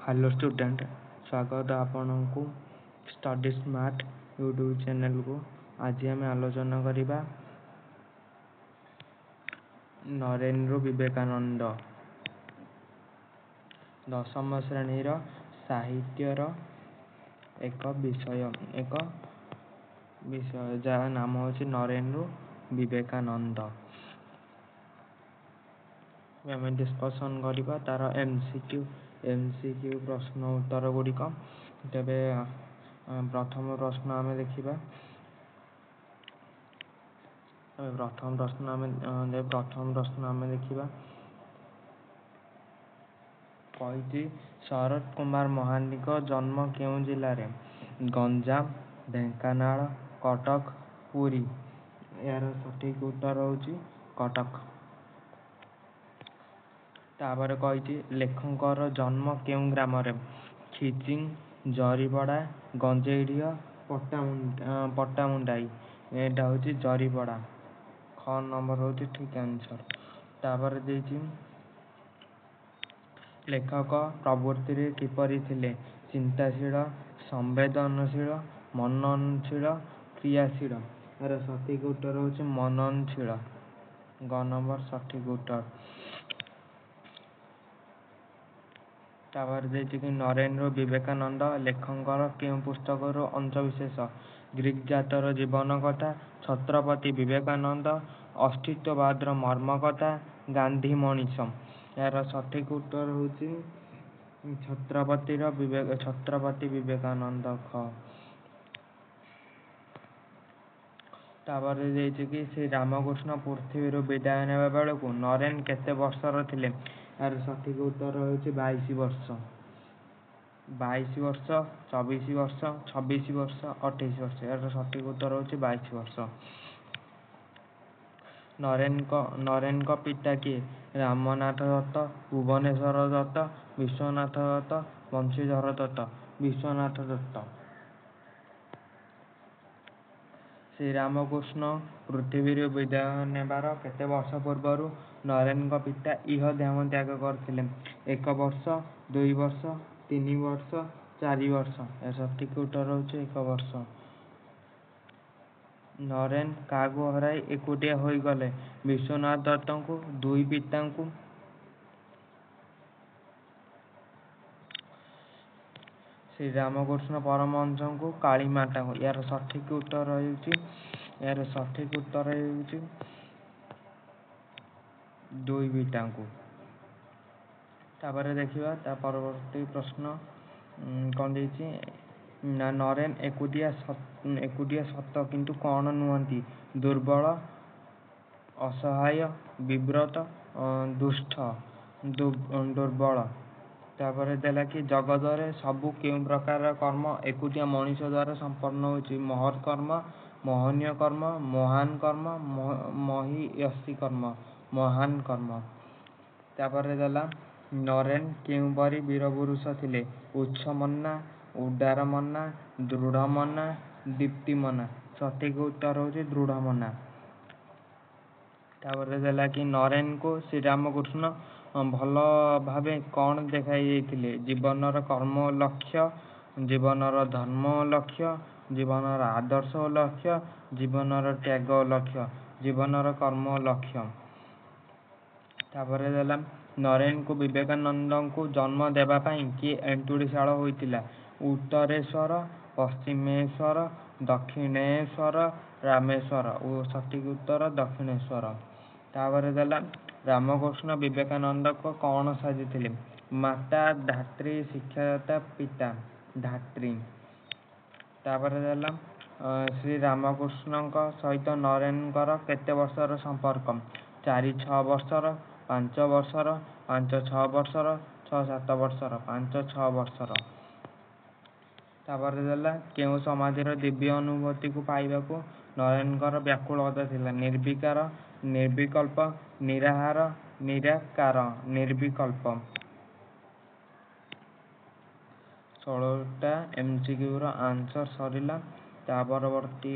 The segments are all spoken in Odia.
ହ୍ୟାଲୋ ଷ୍ଟୁଡେଣ୍ଟ, ସ୍ୱାଗତ ଆପଣଙ୍କୁ ଷ୍ଟଡି ସ୍ମାର୍ଟ ୟୁଟ୍ୟୁବ୍ ଚ୍ୟାନେଲକୁ। ଆଜି ଆମେ ଆଲୋଚନା କରିବା ନରେନ୍ଦ୍ର ବିବେକାନନ୍ଦ, ଦଶମ ଶ୍ରେଣୀର ସାହିତ୍ୟର ଏକ ବିଷୟ ଯାହା ନାମ ହେଉଛି ନରେନ୍ଦ୍ର ବିବେକାନନ୍ଦ। ଆମେ ଡିସ୍କସନ୍ କରିବା ତାର ଏମ୍ ସି କ୍ୟୁ ପ୍ରଶ୍ନ ଉତ୍ତର ଗୁଡ଼ିକ। ତେବେ ପ୍ରଥମ ପ୍ରଶ୍ନ ଆମେ ଦେଖିବା। ପ୍ରଥମ ପ୍ରଶ୍ନ ଆମେ ଦେଖିବା। କହିଛି, ଶରତ କୁମାର ମହାନ୍ତିଙ୍କ ଜନ୍ମ କେଉଁ ଜିଲ୍ଲାରେ? ଗଞ୍ଜାମ, ଢେଙ୍କାନାଳ, କଟକ, ପୁରୀ। ଏହାର ସଠିକ ଉତ୍ତର ହେଉଛି କଟକ। ତାପରେ କହିଛି, ଲେଖକଙ୍କର ଜନ୍ମ କେଉଁ ଗ୍ରାମରେ? ଖିଚିଂ, ଜରିପଡ଼ା, ଗଞ୍ଜେଇଡିହ, ପଟ୍ଟାମୁଣ୍ଡାଇ। ଏଇଟା ହେଉଛି ଜରିପଡ଼ା। ଖ ନମ୍ବର ହେଉଛି ଠିକ ଆନ୍ସର। ତାପରେ ଦେଇଛି, ଲେଖକ ପ୍ରବୃତ୍ତିରେ କିପରି ଥିଲେ? ଚିନ୍ତାଶୀଳ, ସମ୍ବେଦନଶୀଳ, ମନନଶୀଳ, କ୍ରିୟାଶୀଳ। ଏହାର ସଠିକ ଉତ୍ତର ହେଉଛି ମନନଶୀଳ। ଗ ନମ୍ବର ସଠିକ ଉତ୍ତର। ତାପରେ ଦେଇଛି କି, ନରେନ୍ଦ୍ର ବିବେକାନନ୍ଦ ଲେଖକଙ୍କର କେଉଁ ପୁସ୍ତକରୁ ଅଂଶବିଶେଷ? ଗ୍ରୀକ ଜାତିର ଜୀବନ କଥା, ଛତ୍ରପତି ବିବେକାନନ୍ଦ, ଅସ୍ତିତ୍ୱବାଦର ମର୍ମକଥା, ଗାନ୍ଧୀ ମଣିଷ। ଏହାର ସଠିକ ଉତ୍ତର ହେଉଛି ଛତ୍ରପତି ବିବେକାନନ୍ଦ, ଖ। ତାପରେ ଦେଇଛି କି, ଶ୍ରୀ ରାମକୃଷ୍ଣ ପୃଥିବୀରୁ ବିଦାୟ ନେବା ବେଳକୁ ନରେନ କେତେ ବର୍ଷର ଥିଲେ? ଏହାର ସଠିକ ଉତ୍ତର ହେଉଛି 22 ବର୍ଷ। 22 ବର୍ଷ, 24 ବର୍ଷ, 26 ବର୍ଷ, 28 ବର୍ଷ। ଏହାର ସଠିକ ଉତ୍ତର ହେଉଛି 22 ବର୍ଷ। ନରେନଙ୍କ ପିତା କିଏ? ରାମନାଥ ଦତ୍ତ, ଭୁବନେଶ୍ୱର ଦତ୍ତ, ବିଶ୍ୱନାଥ ଦତ୍ତ, ବଂଶୀଧର ଦତ୍ତ। ବିଶ୍ୱନାଥ ଦତ୍ତ। ଶ୍ରୀରାମକୃଷ୍ଣ ପୃଥିବୀରୁ ବିଦାୟ ନେବାର କେତେ ବର୍ଷ ପୂର୍ବରୁ ନରେନଙ୍କ ପିତା ଇହଧାମ ତ୍ୟାଗ କରିଥିଲେ? ଏକ ବର୍ଷ, 2 ବର୍ଷ, 3 ବର୍ଷ, 4 ବର୍ଷ। ଏହାର ସଠିକ ଉତ୍ତର ହେଉଛି ଏକ ବର୍ଷ। ନରେନ କାହାକୁ ହରାଇ ଏକୁଟିଆ ହୋଇଗଲେ? ବିଶ୍ୱନାଥ ଦତ୍ତଙ୍କୁ, ଦୁଇ ପିତାଙ୍କୁ, ଶ୍ରୀରାମକୃଷ୍ଣ ପରମହଂସଙ୍କୁ, କାଳୀମାତାଙ୍କୁ। ଏହାର ସଠିକ ଉତ୍ତର ହେଉଛି ଦୁଇ ପିତାଙ୍କୁ। ତାପରେ ଦେଖିବା ତା ପରବର୍ତ୍ତୀ ପ୍ରଶ୍ନ କଣ ଦେଇଛି ନା, ନରେନ ଏକୁଟିଆ ସତ, କିନ୍ତୁ କଣ ନୁହନ୍ତି? ଦୁର୍ବଳ, ଅସହାୟ, ବିବ୍ରତ, ଦୁଷ୍ଟ। ଦୁର୍ବଳ। ତାପରେ ଦେଲା କି, ଜଗତରେ ସବୁ କେଉଁ ପ୍ରକାର କର୍ମ ଏକୁଟିଆ ମଣିଷ ଦ୍ଵାରା ସମ୍ପନ୍ନ ହେଉଛି? ମହତ୍ କର୍ମ, ମହନୀୟ କର୍ମ, ମହାନ କର୍ମ, ମହିୟସୀ କର୍ମ। ମହାନ କର୍ମ। ତାପରେ ଦେଲା, ନରେନ କେଉଁପରି ବୀରପୁରୁଷ ଥିଲେ? ଉଚ୍ଚମନା, ଉଦାରମନା, ଦୃଢ଼ମନା, ଦୀପ୍ତିମନା। ସଠିକ ଉତ୍ତର ହେଉଛି ଦୃଢ଼ମନା। ତାପରେ ଦେଲା କି, ନରେନକୁ ଶ୍ରୀରାମକୃଷ୍ଣ ଭଲ ଭାବେ କଣ ଦେଖାଇ ଯାଇଥିଲେ? ଜୀବନର କର୍ମ ଲକ୍ଷ୍ୟ, ଜୀବନର ଧର୍ମ ଲକ୍ଷ୍ୟ, ଜୀବନର ଆଦର୍ଶ ଲକ୍ଷ୍ୟ, ଜୀବନର ତ୍ୟାଗ ଲକ୍ଷ୍ୟ। ଜୀବନର କର୍ମ ଲକ୍ଷ୍ୟ। ତାପରେ ଦେଲା, ନରେନକୁ ବିବେକାନନ୍ଦଙ୍କୁ ଜନ୍ମ ଦେବା ପାଇଁ କିଏ ଏନ୍ତୁଡ଼ିଶାଳ ହୋଇଥିଲା? ଉତ୍ତରେଶ୍ୱର, ପଶ୍ଚିମେଶ୍ୱର, ଦକ୍ଷିଣେଶ୍ୱର, ରାମେଶ୍ୱର। ଓ ସଠିକ ଉତ୍ତର ଦକ୍ଷିଣେଶ୍ୱର। ତାପରେ ଦେଲା, ରାମକୃଷ୍ଣ ବିବେକାନନ୍ଦଙ୍କ କଣ ସାଜିଥିଲେ? ମାତା, ଧାତ୍ରୀ, ଶିକ୍ଷାଦାତା, ପିତା। ଧାତ୍ରୀ। ତାପରେ ଦେଲା, ଶ୍ରୀ ରାମକୃଷ୍ଣଙ୍କ ସହିତ ନରେନଙ୍କର କେତେ ବର୍ଷର ସମ୍ପର୍କ? 4-6 ବର୍ଷର, 5 ବର୍ଷର, 5-6 ବର୍ଷର, 6-7 ବର୍ଷର। 5-6 ବର୍ଷର। ତାପରେ ଦେଲା, କେଉଁ ସମାଧିର ଦିବ୍ୟ ଅନୁଭୂତିକୁ ପାଇବାକୁ ନରେନଙ୍କର ବ୍ୟାକୁଳତା ଥିଲା? ନିର୍ବିକାର, ନିର୍ବିକଳ୍ପ, ନିରାହାର, ନିରାକାର। ନିର୍ବିକଳ୍ପ। 16ଟା ଏମସିକ୍ୟୁର ଆନ୍ସର ସରିଲା। ତା ପରବର୍ତ୍ତୀ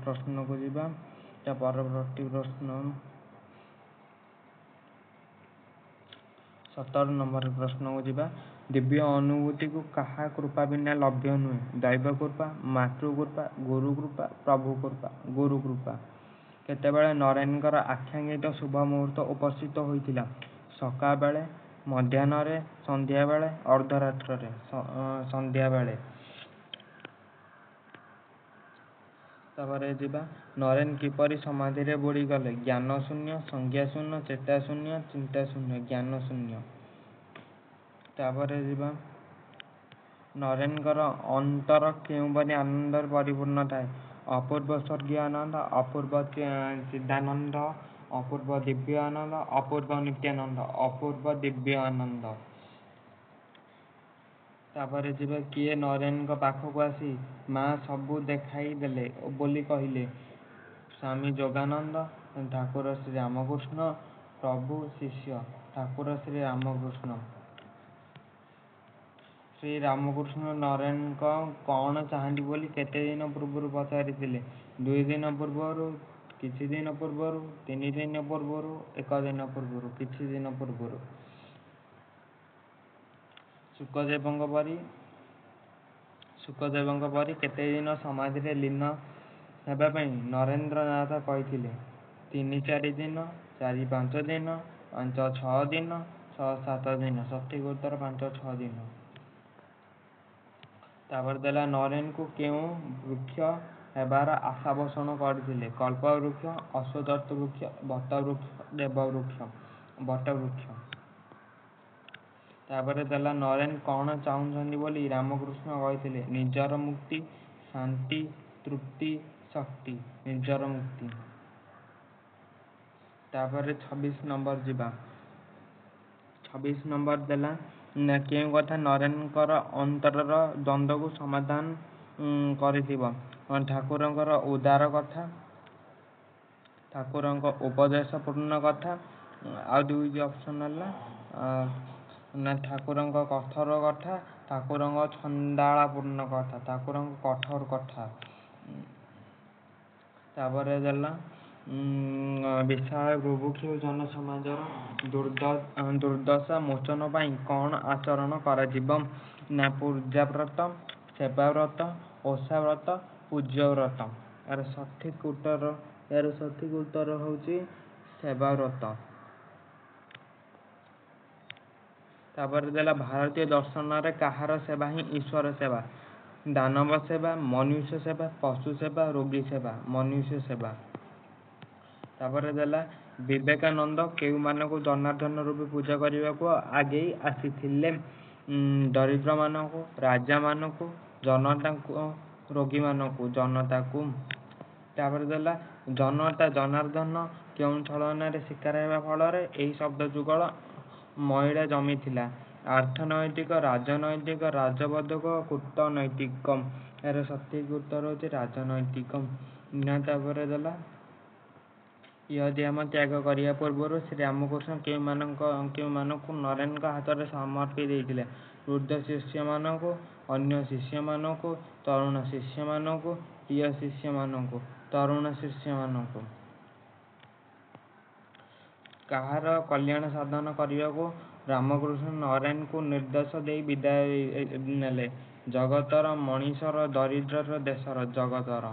ପ୍ରଶ୍ନକୁ ଯିବା। ତା ପରବର୍ତ୍ତୀ ପ୍ରଶ୍ନ 17 ନମ୍ବର ପ୍ରଶ୍ନକୁ ଯିବା। ଦିବ୍ୟ ଅନୁଭୂତିକୁ କାହା କୃପା ବିନା ଲଭ୍ୟ ନୁହେଁ? ଦୈବ କୃପା, ମାତୃ କୃପା, ଗୁରୁ କୃପା, ପ୍ରଭୁ କୃପା। ଗୁରୁ କୃପା। କେତେବେଳେ ନରେନଙ୍କର ଆକାଂକ୍ଷିତ ଶୁଭ ମୁହୂର୍ତ୍ତ ଉପସ୍ଥିତ ହୋଇଥିଲା? ସକାଳବେଳେ, ମଧ୍ୟାହ୍ନରେ, ସନ୍ଧ୍ୟାବେଳେ, ଅର୍ଦ୍ଧରାତ୍ରରେ। ସନ୍ଧ୍ୟାବେଳେ। ତାପରେ ଯିବା, ନରେନ କିପରି ସମାଧିରେ ବୁଡ଼ିଗଲେ? ଜ୍ଞାନ ଶୂନ୍ୟ, ସଂଜ୍ଞା ଶୂନ୍ୟ, ଚେତା ଶୂନ୍ୟ, ଚିନ୍ତା ଶୂନ୍ୟ। ଜ୍ଞାନ ଶୂନ୍ୟ। ତାପରେ ଯିବା, ନରେନଙ୍କର ଅନ୍ତର କେଉଁପରି ଆନନ୍ଦରେ ପରିପୂର୍ଣ୍ଣ ଥାଏ? ଅପୂର୍ବ ସ୍ୱର୍ଗୀୟ ଆନନ୍ଦ, ଅପୂର୍ବ ଚିଦାନନ୍ଦ, ଅପୂର୍ବ ଦିବ୍ୟ ଆନନ୍ଦ, ଅପୂର୍ବ ନିତ୍ୟାନନ୍ଦ। ଅପୂର୍ବ ଦିବ୍ୟ ଆନନ୍ଦ। ତାପରେ ଯିବା, କିଏ ନରେନଙ୍କ ପାଖକୁ ଆସି ମା ସବୁ ଦେଖାଇ ଦେଲେ ବୋଲି କହିଲେ? ସ୍ୱାମୀ ଯୋଗାନନ୍ଦ, ଠାକୁର ଶ୍ରୀ ରାମକୃଷ୍ଣ, ପ୍ରଭୁ, ଶିଷ୍ୟ। ଠାକୁର ଶ୍ରୀ ରାମକୃଷ୍ଣ। ଶ୍ରୀ ରାମକୃଷ୍ଣ ନରେନଙ୍କ କଣ ଚାହାନ୍ତି ବୋଲି କେତେ ଦିନ ପୂର୍ବରୁ ପଚାରିଥିଲେ? 2 ଦିନ ପୂର୍ବରୁ, କିଛି ଦିନ ପୂର୍ବରୁ, 3 ଦିନ ପୂର୍ବରୁ, 1 ଦିନ ପୂର୍ବରୁ। କିଛି ଦିନ ପୂର୍ବରୁ। ଶୁକଦେବଙ୍କ ପରି କେତେ ଦିନ ସମାଧିରେ ଲୀନ ହେବା ପାଇଁ ନରେନ୍ଦ୍ରନାଥ କହିଥିଲେ? 3 4 ଦିନ, 4 5 ଦିନ, 5 6 ଦିନ, 6 7 ଦିନ। ସଠିକ ଉତ୍ତର 5 6 ଦିନ। ତାପରେ ଦେଲା, ନରେନକୁ କେଉଁ ବୃକ୍ଷ ହେବାର ଆଶା ପୋଷଣ କରିଥିଲେ? କଳ୍ପ ବୃକ୍ଷ, ଅଶ୍ୱତ୍ଥ ବୃକ୍ଷ, ବଟ ବୃକ୍ଷ, ଦେବ ବୃକ୍ଷ। ବଟ ବୃକ୍ଷ। ତାପରେ ଦେଲା, ନରେନ କଣ ଚାହୁଁଛନ୍ତି ବୋଲି ରାମକୃଷ୍ଣ କହିଥିଲେ? ନିଜର ମୁକ୍ତି, ଶାନ୍ତି, ତୃପ୍ତି, ଶକ୍ତି। ନିଜର ମୁକ୍ତି। ତାପରେ 26 ନମ୍ବର ଯିବା। 26 ନମ୍ବର ଦେଲା ନା, କେଉଁ କଥା ନରେନଙ୍କର ଅନ୍ତରର ଦ୍ୱନ୍ଦ୍ୱକୁ ସମାଧାନ କରିଥିବ? ଠାକୁରଙ୍କର ଉଦାର କଥା, ଠାକୁରଙ୍କ ଉପଦେଶ ପୂର୍ଣ୍ଣ କଥା, ଆଉ 2ଟି ଅପସନ ହେଲା ନା ଠାକୁରଙ୍କ କଠୋର କଥା, ଠାକୁରଙ୍କ ଛନ୍ଦାଳପୂର୍ଣ୍ଣ କଥା। ଠାକୁରଙ୍କ କଠୋର କଥା। ତାପରେ ଦେଲା, ବିଶାଳ ବୁଭୁକ୍ଷୁ ଜନସମାଜର ଦୁର୍ଦ୍ଦଶା ମୋଚନ ପାଇଁ କଣ ଆଚରଣ କରାଯିବ? ନା ପୂଜା ବ୍ରତ, ସେବା ବ୍ରତ, ଓଷା ବ୍ରତ, ପୂଜ୍ୟ ବ୍ରତ। ଏହାର ସଠିକ ଉତ୍ତର ହଉଛି ସେବା ବ୍ରତ। ତାପରେ ଦେଲା, ଭାରତୀୟ ଦର୍ଶନରେ କାହାର ସେବା ହିଁ ଈଶ୍ୱର ସେବା? ଦାନବ ସେବା, ମନୁଷ୍ୟ ସେବା, ପଶୁ ସେବା, ରୋଗୀ ସେବା। ମନୁଷ୍ୟ ସେବା। ତାପରେ ଦେଲା, ବିବେକାନନ୍ଦ କେଉଁମାନଙ୍କୁ ଜନାର୍ଦ୍ଦନ ରୂପେ ପୂଜା କରିବାକୁ ଆଗେଇ ଆସିଥିଲେ? ଦରିଦ୍ରମାନଙ୍କୁ, ରାଜାମାନଙ୍କୁ, ଜନତାଙ୍କୁ, ରୋଗୀମାନଙ୍କୁ। ଜନତାକୁ। ତାପରେ ଦେଲା, ଜନତା ଜନାର୍ଦ୍ଦନ କେଉଁ ଛଳନାରେ ଶିକାର ହେବା ଫଳରେ ଏହି ଶବ୍ଦ ଯୁଗଳ ମଇଳା ଜମିଥିଲା? ଅର୍ଥନୈତିକ, ରାଜନୈତିକ, ରାଜବୋଧକ, କୂଟନୈତିକ। ଏହାର ସଠିକ ଉତ୍ତର ହଉଛି ରାଜନୈତିକ। ନା ତାପରେ ଦେଲା, ଇହଧାମ ତ୍ୟାଗ କରିବା ପୂର୍ବରୁ ଶ୍ରୀରାମକୃଷ୍ଣ କେଉଁମାନଙ୍କୁ ନରେନଙ୍କ ହାତରେ ସମର୍ପି ଦେଇଥିଲେ? ବୃଦ୍ଧ ଶିଷ୍ୟମାନଙ୍କୁ, ଅନ୍ୟ ଶିଷ୍ୟମାନଙ୍କୁ, ତରୁଣ ଶିଷ୍ୟମାନଙ୍କୁ, ପ୍ରିୟ ଶିଷ୍ୟମାନଙ୍କୁ। ତରୁଣ ଶିଷ୍ୟମାନଙ୍କୁ। କାହାର କଲ୍ୟାଣ ସାଧନ କରିବାକୁ ରାମକୃଷ୍ଣ ନରେନଙ୍କୁ ନିର୍ଦ୍ଦେଶ ଦେଇ ବିଦାୟ ନେଲେ? ଜଗତର, ମଣିଷର, ଦରିଦ୍ରର, ଦେଶର। ଜଗତର।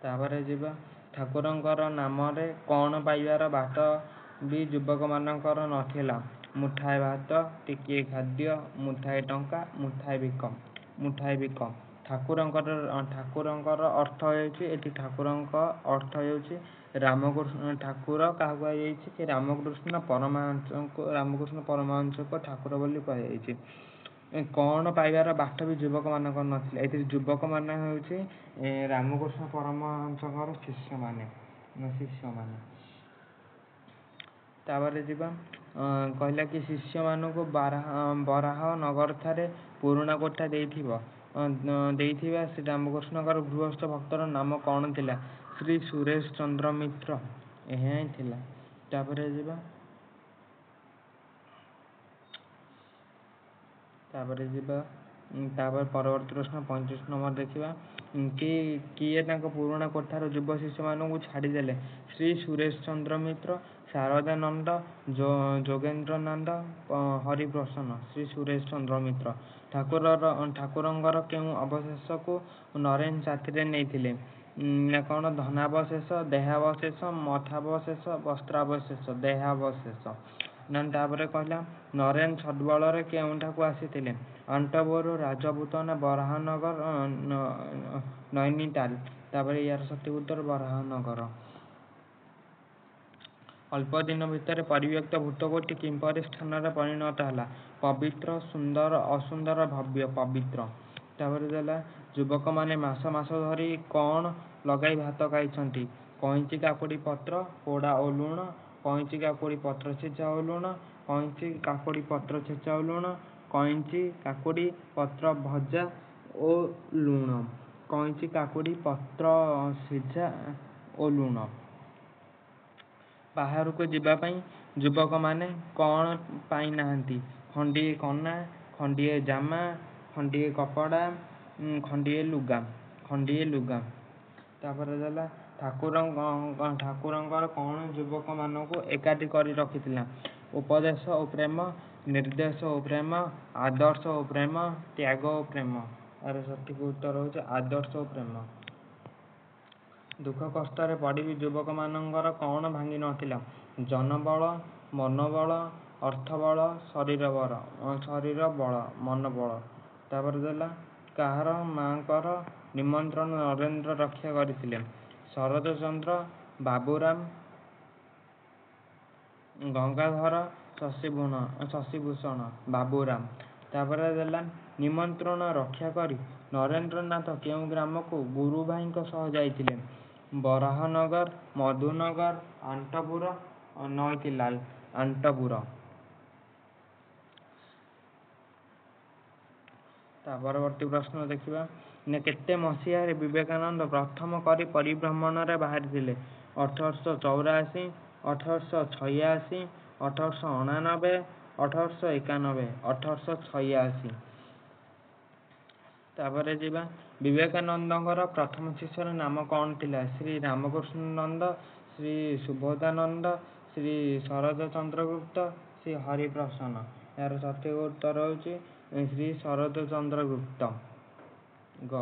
ତାପରେ ଯିବା, ଠାକୁରଙ୍କର ନାମରେ କଣ ପାଇବାର ବାଟ ବି ଯୁବକମାନଙ୍କର ନଥିଲା? ମୁଠାଏ ଭାତ, ଟିକିଏ ଖାଦ୍ୟ, ମୁଠାଏ ଟଙ୍କା, ମୁଠାଏ ଭିକ। ମୁଠାଏ ଭିକ। ଠାକୁରଙ୍କର ଅର୍ଥ ହେଉଛି, ଏଠି ଠାକୁରଙ୍କ ଅର୍ଥ ହେଉଛି ରାମକୃଷ୍ଣ। ଠାକୁର କାହାକୁ କୁହାଯାଇଛି କି ରାମକୃଷ୍ଣ ପରମହଂସଙ୍କୁ, ରାମକୃଷ୍ଣ ପରମହଂସଙ୍କ ଠାକୁର ବୋଲି କୁହାଯାଇଛି। କଣ ପାଇବାର ବାଟ ବି ଯୁବକମାନଙ୍କର ନଥିଲା? ଏଥିରେ ଯୁବକମାନେ ହେଉଛି ରାମକୃଷ୍ଣ ପରମହଂସଙ୍କର ଶିଷ୍ୟମାନେ। ତାପରେ ଯିବା, କହିଲା କି ଶିଷ୍ୟମାନଙ୍କୁ ବରାହ ନଗର ଠାରେ ପୁରୁଣା କୋଠା ଦେଇଥିବା ଶ୍ରୀ ରାମକୃଷ୍ଣଙ୍କର ଗୃହସ୍ଥ ଭକ୍ତର ନାମ କଣ ଥିଲା? ଶ୍ରୀ ସୁରେଶ ଚନ୍ଦ୍ର ମିତ୍ର, ଏହା ହିଁ ଥିଲା। ତାପରେ ଯିବା, ତାପରେ ପରବର୍ତ୍ତୀ ପ୍ରଶ୍ନ 35 ନମ୍ବର ଦେଖିବା। କି କିଏ ତାଙ୍କ ପୁରୁଣା କୋଠାର ଯୁବ ଶିଷ୍ୟମାନଙ୍କୁ ଛାଡ଼ିଦେଲେ? ଶ୍ରୀ ସୁରେଶ ଚନ୍ଦ୍ର ମିତ୍ର, ଶାରଦାନନ୍ଦ, ଯୋଗେନ୍ଦ୍ରନନ୍ଦ, ହରିପ୍ରସନ୍ନ। ଶ୍ରୀ ସୁରେଶ ଚନ୍ଦ୍ର ମିତ୍ର। ଠାକୁରର ଠାକୁରଙ୍କର କେଉଁ ଅବଶେଷକୁ ନରେନ ସାଥିରେ ନେଇଥିଲେ? ନା କଣ ଧନାବଶେଷ, ଦେହାବଶେଷ, ମଠାବଶେଷ, ବସ୍ତ୍ରାବଶେଷ? ଦେହାବଶେଷ। ତାପରେ କହିଲା, ନରେନ ସଦ୍ବଳରେ କେଉଁଠାକୁ ଆସିଥିଲେ? ଅନ୍ତପୁର, ରାଜପୁତନା, ବରାହନଗର, ନୈନିତାଲ। ତାପରେ ୟାର ସଠିକ ଉତ୍ତର ବରାହନଗର। ଅଳ୍ପ ଦିନ ଭିତରେ ପରିବ୍ୟକ୍ତ ଭୂତକୋଠି କିପରି ସ୍ଥାନରେ ପରିଣତ ହେଲା? ପବିତ୍ର, ସୁନ୍ଦର, ଅସୁନ୍ଦର, ଭବ୍ୟ। ପବିତ୍ର। ତାପରେ ଦେଲା, ଯୁବକମାନେ ମାସ ମାସ ଧରି କଣ ଲଗାଇ ଭାତ ଖାଇଛନ୍ତି? କଇଁଚି କାକୁଡି ପତ୍ର ପୋଡା ଓ ଲୁଣ, କଇଁଚି କାକୁଡି ପତ୍ର ଛେଚା ଓ ଲୁଣ, କଇଁଚି କାକୁଡି ପତ୍ର ଛେଚା ଓ ଲୁଣ, କଇଁଚି କାକୁଡି ପତ୍ର ଭଜା ଓ ଲୁଣ। କଇଁଚି କାକୁଡି ପତ୍ର ସିଝା ଓ ଲୁଣ। ବାହାରକୁ ଯିବା ପାଇଁ ଯୁବକମାନେ କଣ ପାଇନାହାନ୍ତି? ଖଣ୍ଡିଏ କନା, ଖଣ୍ଡିଏ ଜାମା, ଖଣ୍ଡିଏ କପଡ଼ା, ଖଣ୍ଡିଏ ଲୁଗା। ଖଣ୍ଡିଏ ଲୁଗା। ତାପରେ ଦେଲା, ଠାକୁରଙ୍କର କଣ ଯୁବକମାନଙ୍କୁ ଏକାଠି କରି ରଖିଥିଲା? ଉପଦେଶ ଓ ପ୍ରେମ, ନିର୍ଦ୍ଦେଶ ଓ ପ୍ରେମ, ଆଦର୍ଶ ଓ ପ୍ରେମ, ତ୍ୟାଗ ଓ ପ୍ରେମ। ଏହାର ସଠିକ ଉତ୍ତର ହଉଛି ଆଦର୍ଶ ଓ ପ୍ରେମ। ଦୁଃଖ କଷ୍ଟରେ ପଡ଼ି ବି ଯୁବକମାନଙ୍କର କଣ ଭାଙ୍ଗି ନଥିଲା? ଜନବଳ, ମନୋବଳ, ଅର୍ଥବଳ, ଶରୀର ବଳ। ଶରୀର ବଳ, ମନୋବଳ। ତାପରେ ଦେଲା, କାହାର ମାଙ୍କର ନିମନ୍ତ୍ରଣ ନରେନ୍ଦ୍ର ରକ୍ଷା କରିଥିଲେ? ଶରତ ଚନ୍ଦ୍ର, ବାବୁରାମ, ଗଙ୍ଗାଧର, ଶଶିଭୂଷଣ। ବାବୁରାମ। ତାପରେ ଦେଲା, ନିମନ୍ତ୍ରଣ ରକ୍ଷା କରି ନରେନ୍ଦ୍ରନାଥ କେଉଁ ଗ୍ରାମକୁ ଗୁରୁ ଭାଇଙ୍କ ସହ ଯାଇଥିଲେ? ବରାହନଗର, ମଧୁନଗର, ଅନ୍ତପୁର, ନଇତିଲାଲ। ଅନ୍ତପୁର। ତା ପରବର୍ତ୍ତୀ ପ୍ରଶ୍ନ ଦେଖିବା। କେତେ ମସିହାରେ ବିବେକାନନ୍ଦ ପ୍ରଥମ କରି ପରିଭ୍ରମଣରେ ବାହାରିଥିଲେ? 1884, 1886, 1889, 1891। 1886। ତାପରେ ଯିବା, ବିବେକାନନ୍ଦଙ୍କର ପ୍ରଥମ ଶିଷ୍ୟର ନାମ କଣ ଥିଲା? ଶ୍ରୀ ରାମକୃଷ୍ଣ ନନ୍ଦ, ଶ୍ରୀ ସୁବୋଧାନନ୍ଦ, ଶ୍ରୀ ଶରଦ ଚନ୍ଦ୍ରଗୁପ୍ତ, ଶ୍ରୀ ହରିପ୍ରସନ୍ନ। ଏହାର ସଠିକ ଉତ୍ତର ହେଉଛି ଶ୍ରୀ ଶରଦ ଚନ୍ଦ୍ରଗୁପ୍ତ ଗ।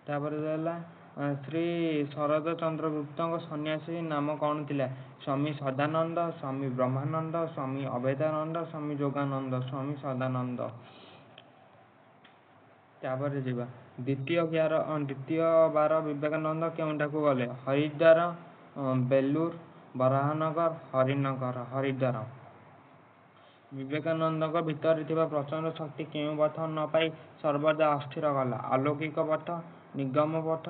ତାପରେ ହେଲା, ଶ୍ରୀ ଶରଦ ଚନ୍ଦ୍ରଗୁପ୍ତଙ୍କ ସନ୍ନ୍ୟାସୀ ନାମ କଣ ଥିଲା? ସ୍ୱାମୀ ସଦାନନ୍ଦ, ସ୍ୱାମୀ ବ୍ରହ୍ମାନନ୍ଦ, ସ୍ୱାମୀ ଅଭେଦାନନ୍ଦ, ସ୍ୱାମୀ ଯୋଗାନନ୍ଦ। ସ୍ୱାମୀ ସଦାନନ୍ଦ। ତାପରେ ଯିବା, ଦ୍ୱିତୀୟ ବାର ବିବେକାନନ୍ଦ କେଉଁଠାକୁ ଗଲେ? ହରିଦ୍ୱାର, ବେଲୁର, ବରାହନଗର, ହରିନଗର। ହରିଦ୍ୱାର। ବିବେକାନନ୍ଦଙ୍କ ଭିତରେ ଥିବା ପ୍ରଚଣ୍ଡ ଶକ୍ତି କେଉଁ ପଥ ନ ପାଇ ସର୍ବଦା ଅସ୍ଥିର କଲା? ଅଲୌକିକ ପଥ, ନିଗମ ପଥ,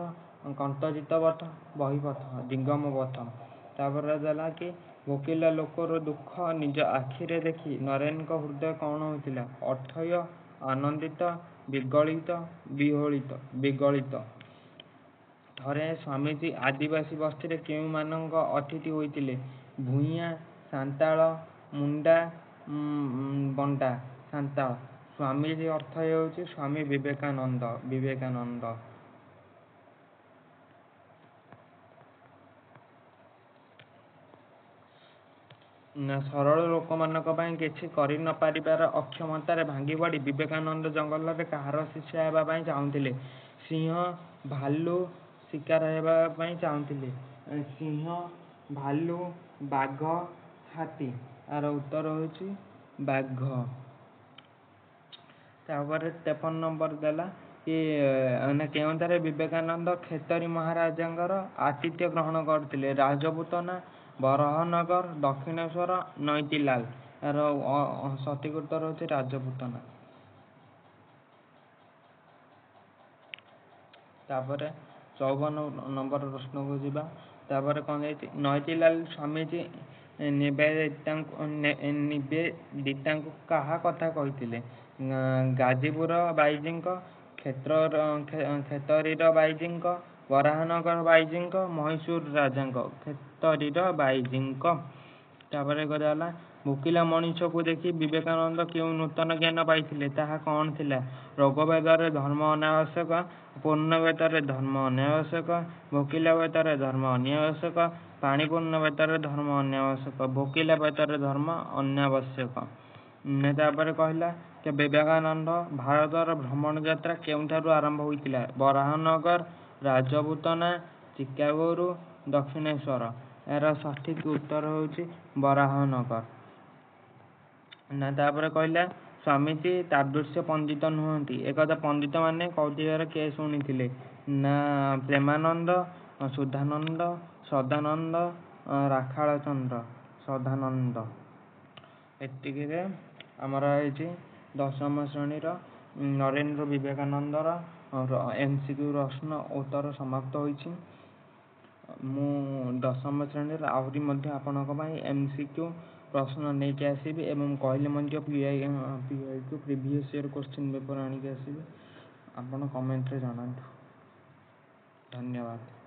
କଣ୍ଟଜିତ ପଥ, ବହିପଥ। ନିଗମ ପଥ। ତାପରେ ଦେଲା କି, ଭୋକିଲା ଲୋକର ଦୁଃଖ ନିଜ ଆଖିରେ ଦେଖି ନରେନଙ୍କ ହୃଦୟ କଣ ହୋଇଥିଲା? ଅଥୟ, ଆନନ୍ଦିତ, ବିଗଳିତ, ବିହଳିତ। ବିଗଳିତ। ଥରେ ସ୍ୱାମୀଜୀ ଆଦିବାସୀ ବସ୍ତିରେ କେଉଁମାନଙ୍କ ଅତିଥି ହୋଇଥିଲେ? ଭୂଇଁଆ, ସାନ୍ତାଳ, ମୁଣ୍ଡା, ବଣ୍ଡା। ସାନ୍ତାଳ। ସ୍ୱାମୀଜୀ ଅର୍ଥ ହେଉଛି ସ୍ୱାମୀ ବିବେକାନନ୍ଦ। ବିବେକାନନ୍ଦ। ସରଳ ଲୋକମାନଙ୍କ ପାଇଁ କିଛି କରି ନ ପାରିବାର ଅକ୍ଷମତାରେ ଭାଙ୍ଗି ପଡ଼ି ବିବେକାନନ୍ଦ ଜଙ୍ଗଲରେ କାହାର ଶିଷ୍ୟ ହେବା ପାଇଁ ଚାହୁଁଥିଲେ? ସିଂହ, ଭାଲୁ ଶିକାର ହେବା ପାଇଁ ଚାହୁଁଥିଲେ। ସିଂହ, ଭାଲୁ, ବାଘ, ହାତୀ। ଏହାର ଉତ୍ତର ହେଉଛି ବାଘ। ତାପରେ 53 ନମ୍ବର ଦେଲା କି, କେଉଁଠାରେ ବିବେକାନନ୍ଦ ଖେତରୀ ମହାରାଜାଙ୍କର ଆତିଥ୍ୟ ଗ୍ରହଣ କରିଥିଲେ? ରାଜପୁତନା, ବରହନଗର, ଦକ୍ଷିଣେଶ୍ୱର, ନୈତିଲାଲ। ଏହାର ସଠିକ ଉତ୍ତର ହେଉଛି ରାଜପୁତନା। ତାପରେ 54 ନମ୍ବର ପ୍ରଶ୍ନକୁ ଯିବା। ତାପରେ କଣ ହେଇଛି? ନୈତିଲାଲ ସ୍ୱାମୀଜୀ ନିବେଦିତାଙ୍କୁ କାହା କଥା କହିଥିଲେ? ଗାଜୀପୁର ବାଇଜୀଙ୍କ, କ୍ଷେତ୍ରର ଖେତରୀର ବାଇଜୀଙ୍କ, ବରାହନଗର ବାଇଜୀଙ୍କ, ମହୀଶୂର ରାଜାଙ୍କ। ଖେତରୀର ବାଇଜୀଙ୍କ। ତାପରେ ହେଲା, ଭୋକିଲା ମଣିଷକୁ ଦେଖି ବିବେକାନନ୍ଦ କେଉଁ ନୂତନ ଜ୍ଞାନ ପାଇଥିଲେ, ତାହା କ'ଣ ଥିଲା? ରୋଗଭେଦରେ ଧର୍ମ ଅନାବଶ୍ୟକ, ପୂର୍ଣ୍ଣବେଦରେ ଧର୍ମ ଅନାବଶ୍ୟକ, ଭୋକିଲା ବେଦରେ ଧର୍ମ ଅନାବଶ୍ୟକ, ପାଣିପୂର୍ଣ୍ଣ ବେଦରେ ଧର୍ମ ଅନାବଶ୍ୟକ। ଭୋକିଲା ବେଦରେ ଧର୍ମ ଅନାବଶ୍ୟକ। ତାପରେ କହିଲା ଯେ ବିବେକାନନ୍ଦ ଭାରତର ଭ୍ରମଣ ଯାତ୍ରା କେଉଁଠାରୁ ଆରମ୍ଭ ହୋଇଥିଲା? ବରାହନଗର, ରାଜପୁତନା, ଚିକାଗୋରୁ, ଦକ୍ଷିଣେଶ୍ୱର। ଏହାର ସଠିକ ଉତ୍ତର ହେଉଛି ବରାହନଗର। ନା, ତାପରେ କହିଲା ସ୍ୱାମୀଜୀ ତାଦୃଶ୍ୟ ପଣ୍ଡିତ ନୁହନ୍ତି, ଏକଥା ପଣ୍ଡିତ ମାନେ କହୁଥିବାର କିଏ ଶୁଣିଥିଲେ? ନା, ପ୍ରେମାନନ୍ଦ, ସୁଧାନନ୍ଦ, ସଦାନନ୍ଦ, ରାଖାଳ ଚନ୍ଦ୍ର। ସଦାନନ୍ଦ। ଏତିକିରେ ଆମର ହେଇଛି ଦଶମ ଶ୍ରେଣୀର ନରେନ୍ଦ୍ର ବିବେକାନନ୍ଦର ଏମସିକ୍ୟୁ ପ୍ରଶ୍ନ ଉତ୍ତର ସମାପ୍ତ ହୋଇଛି। ମୁଁ ଦଶମ ଶ୍ରେଣୀର ଆହୁରି ମଧ୍ୟ ଆପଣଙ୍କ ପାଇଁ ଏମସିକ୍ୟୁ ପ୍ରଶ୍ନ ନେଇକି ଆସିବି ଏବଂ କହିଲେ ମଧ୍ୟ PI PYQ previous year question paper ଆଣିକି ଆସିବି। ଆପଣ କମେଣ୍ଟରେ ଜଣାନ୍ତୁ। ଧନ୍ୟବାଦ।